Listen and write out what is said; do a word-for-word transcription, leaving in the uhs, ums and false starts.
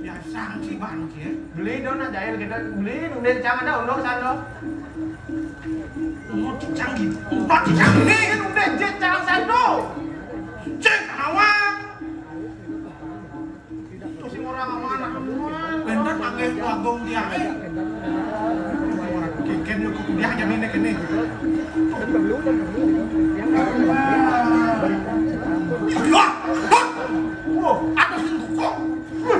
Biasa sih bangkit. Beli dong nak jahil kita. Beli udah cang ada udah sana. Mau cicang gitu. Mau cicang ini kan udah jet cang sando. Cek awak. Itu sih orang mana? Bener panggil bagong dia. Eh. Orang kiken yuk dia aja ini kene. Wah, wah. Wah, ada sing kok.